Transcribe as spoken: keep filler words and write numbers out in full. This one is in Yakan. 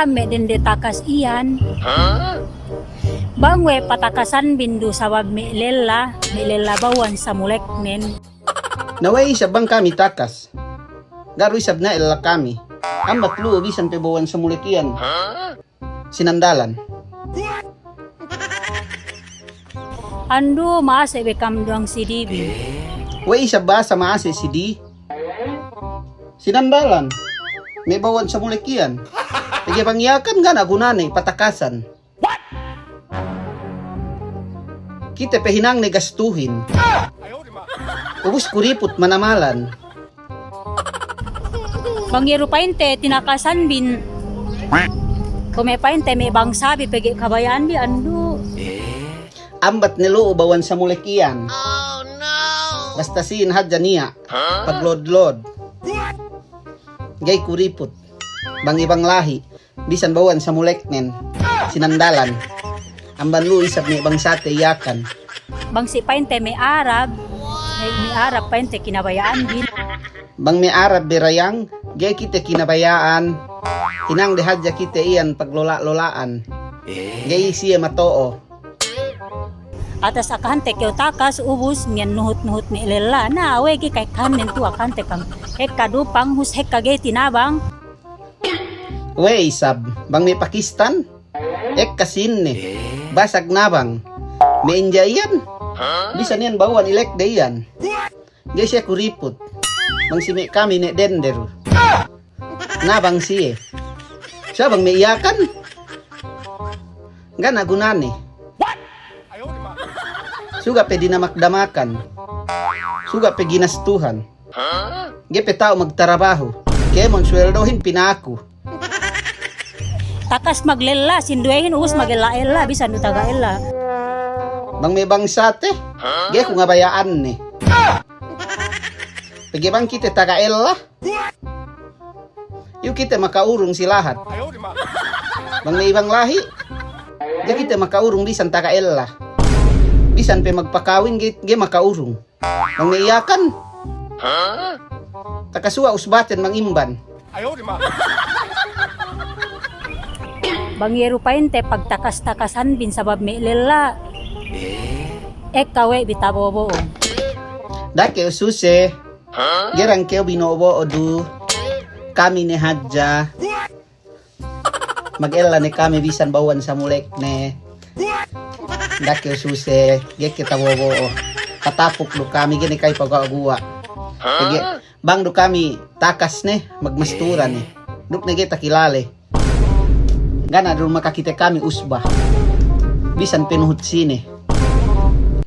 Me' dende takas iyan. Bang we' patakasanbin du sabab me' lella, me' lella bawwan samuleknen. Na we' isab bang kami takas. Ga' du isab ne ella kami. Ambat lu'u bisan pe bawwan samulek iyan. Sinandalan. Andu', ma'ase' be kam duwang si di bi. We' isab bahasa ma'ase' si di. Sinandalan. Me' bawwan samulek iyan. Pegge' bang Yakan ga' ne gunane patakasan. Kite pe hinangne gastuhin. Ubus kuriput manamalan. Bang iye du pa'inte tinakasanbin. Kuwe' me' pa'inte me' bangsabi pegge' kabaya'anbi, andu'. Ambat ne lu'u bawwan samulek iyan. Basta sīn hadja niya'. Paglodlod. Ga'i kuriput. Bang iye bang lahi'. Bisan bawwan samuleknen, sinandalan. Amban lu'u isab me' bangsate Yakan. Bang si pa'inte me' Arab, me', me' Arab pa'inte kinabaya'anbin. Bang me' Arab be rayang, ga'i kite kinabaya'an. Hinangde hadja kite iyan paglola'-lola'an. Ga'i siye mato'o. Atas akahante kew takas, ubus miyan nuhut-nuhut me' lella. Na, we' ga'i ka'ekkahannen tu akahante kang. Hekka du panghus, hekka ga'i tinabang. We' isab, bang me' Pakistan, ekka sīnne, basag nabang. Me' Inja iyan, bisan iyan bawwan ilekde iyan. Ga'i siye kuriput. Bang si me' kami ne' dende du. Nabang siye. Sa' bang me' Yakan, ga' ne gunane. Suga' pe dinamak-damakan. Suga' pe ginastuhan. Ga'i pe ta'u magtarabahu. Kēmon suweldohin pina'aku. Takas maglella, sinduwehin ubus magella-ella, bisan du taga ella. Bang me' bangsate, ga'i ku ngabaya'anne. Pegge' bang kite taga ella, iyu' kite maka'urung si lahat. Bang me' ibang lahi', ga'i kite maka'urung bisan taga ella. Bisan pe magpakawin ga'i, ga'i maka'urung. Bang me' Yakan. Takasuwa' usbaten bang imban. Bang iye du pa'inte pagtakas-takasanbin sabab me' lella. Ekka we' bi tabo'o-bo'o. Da'a kew suse. Gerang kew bino'o-bo'o du. Kami ne hadja. Magella ne kami bisan bawwan samulekne. Da'a kew suse, ga'i ke tabo'o-bo'o. Patapuk du kami, ga'i ne kami paguwa'-guwa'. Pegge' bang du kami takas ne, magmastura ne. Duk ne ga'i takilale. Ga' ne du makakite kami usba. Bisan pe nuhut sine.